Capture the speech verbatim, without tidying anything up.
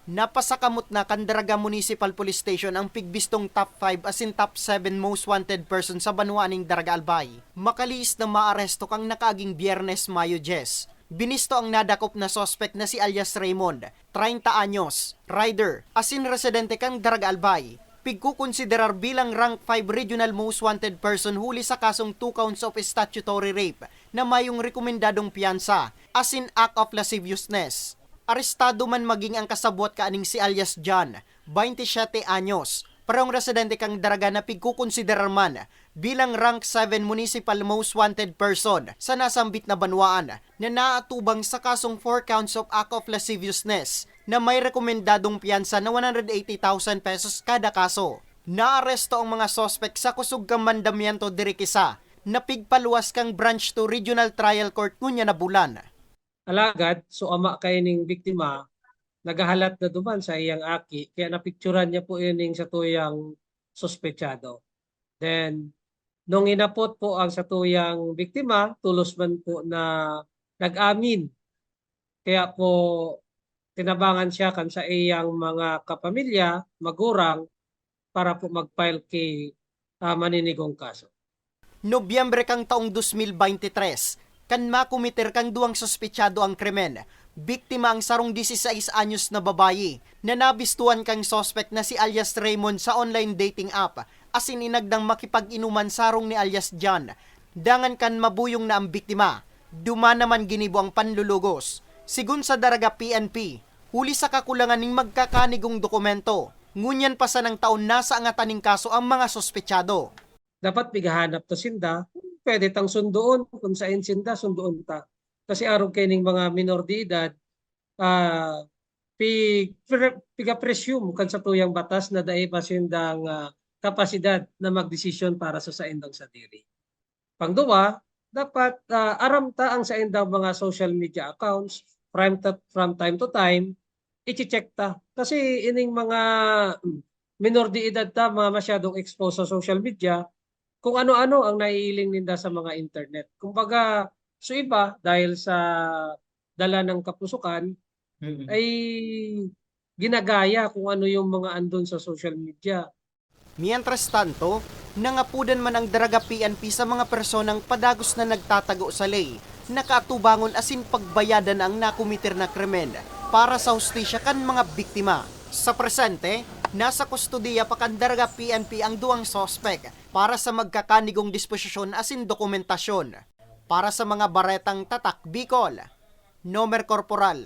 Napasakamot na kan Daraga Municipal Police Station ang pigbistong top five asin top seven most wanted person sa banwaan ning Daraga Albay. Makalihis na maaresto kan nakaaging Biyernes, Mayo dyes. Binisto ang nadakop na suspek na si alias Raymond, treinta anyos, rider, asin residente kan Daraga Albay. Pigkukonsiderar bilang rank five regional most wanted person huli sa kasong two counts of statutory rape na mayong rekomendadong piyansa, asin act of lasciviousness. Arestado man magin ang kasabwat kaning si alias John, baynte siyete anyos, parehong residente kan Daraga na pigkukonsiderar man bilang rank seven municipal most wanted person sa nasambit na banwaan na naatubang sa kasong four counts of act of lasciviousness na may rekomendadong piyansa na one hundred eighty thousand pesos kada kaso. Naaresto ang mga suspek sa kusog kan mandamiento diri kisa na pigpaluwas kan Branch two Regional Trial Court ngunyan na bulan. Alagad, so ama kaining biktima, naghahalat na duman sa iyang aki, kaya napicturan niya po ining satuyang suspetsado. Then, nung inapot po ang satuyang biktima, tolos man po na nag-amin. Kaya po, tinabangan siya kan sa iyang mga kapamilya, magurang, para po mag-file ki, ah, maninigong kaso. Nobyembre kan taong dos mil baynte tres, kan makomiter kan duwang suspetsado ang krimen, biktima ang sarong dieciséis anyos na babayi na nabistuhan kan suspek na si alias Raymond sa online dating app, asin inagdang makipag-inuman sa harong ni alias John. Dangan kan mabuyong na ang biktima, duman naman ginibo ang panlulugos. Sigon sa Daraga P N P, huli sa kakulangan ning magkakanigong dokumento, ngunyan pa sanang taon nasa angatan ning kaso ang mga suspetsado. Dapat pighahanap ta sinda, pwede tang sundoon, kung saen sinda, sundoon ta. Kasi arog kaining mga minor de edad, ah, pi-, pre-, piga-presume kan satuyang batas na dai pa sindang, ah, kapasidad na magdesisyon para sa saindang sadiri. Pangduwa, dapat, ah, aram ta ang saindang mga social media accounts, from ta-, from time to time, iche-check ta. Kasi ining mga, mm, minor de edad ta, mga masyadong exposed sa social media, kung ano-ano ang naiiling ninda sa mga internet. Kumbaga, so iba, dahil sa dala ng kapusukan, Mm. ay ginagaya kung ano yung mga andon sa social media. Mientras tanto, nangapodan man ang Daraga P N P sa mga personang padagos na nagtatago sa ley na kaatubangon asin pagbayadan ang nakomiter na krimen para sa hustisya kan mga biktima. Sa presente, nasa kustodiya pa kan Daraga P N P ang duwang suspek para sa magkakanigong disposisyon asin dokumentasyon. Para sa mga baretang Tatak Bicol, Nomer Corporal,